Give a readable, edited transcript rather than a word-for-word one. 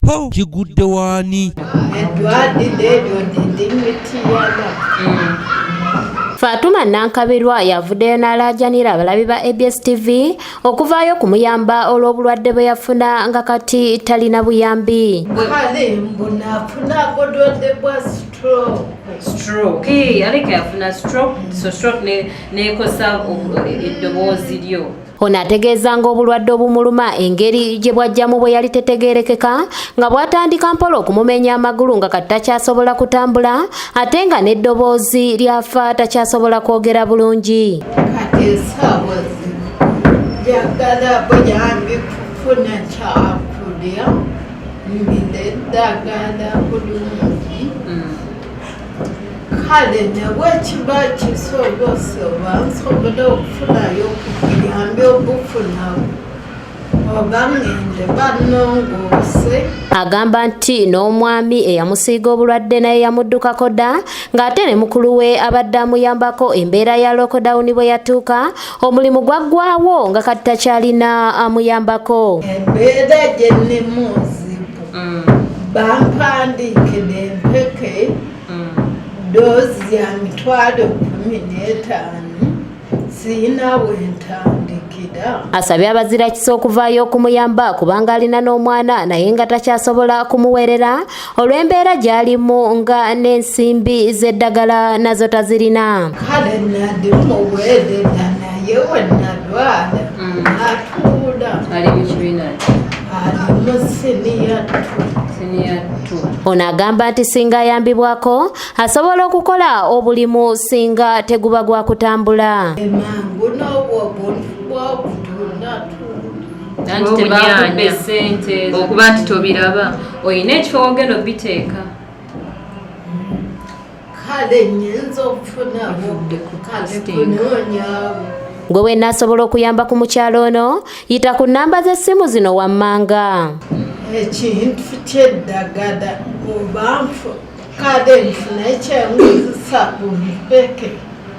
Ho, kigudde waani? Eddwaliro eryo liri Mityana. Fatuma Nankabirwa yavuddeyo n'alaajanira abalabi ba ABS TV okuvaayo okumuyamba olw'obulwadde bwe yafuna nga kati talina buyambi. Kale mbu nafuna bulwadde bwa stroke. Stroke. Aleka yafuna stroke, so stroke nekosa eddoboozi lyo. Ono ategeeza ng'obulwadde obumuluma engeri gye bwajjamu bwe yali tetegeerekeka, nga bw'atandika mpola okumumenya amagulu nga kati takyasobola kutambula, ate nga n'eddoboozi lyafa, takyasobola kwogera bulungi. Kati essaawa zino njagala buyambi kufuna kyakulya, ngire eddagala bulungi. Kale ne bwe kiba kisobose, oba nsobola okufunayo ku buyambi obufuna, oba ngende bannongoose. Agamba nti n'omwami eyamusiiga obulwadde naye yamuddukako dda, ng'ate ne mukulu we abadde amuyambako, embeera ya lockdown bwe yatuuka omulimu gwaggwawo, nga kati takyalina amuyambako. Embeera gye nnimu nzibu. Bampandiikira empeke, doozi ya 150,000, siina we ntandikira. Asabye abazirakisa okuvaayo okumuyamba kubanga alina n'omwana naye nga takyasobola kumuweerera olw'embeera gy'alimu, nga n'ensimbi z'eddagala nazo tazirina. Kale nali muweerera, naye we nalwala natuula. Ali mu kibiina ki? Ali mu senior two. Senior two. Ono agamba nti singa ayambibwako asobola okukola obulimu, singa teguba gwa kutambula. Emangu n'obwo obuntu bw'okutundatunda. Anti tebakubba essente ezo. Okuba nti tobiraba. Olina ekifo wogenda obiteeka? Kale nyinza okufunawo, kale kunoonyawo. Gwe wenna asobola okuyamba ku mukyalo ono, yita ku nnamba z'essimu zino wammanga. Ekintu kyeddagala oba kale nfune kyenguzisa ku mpeke.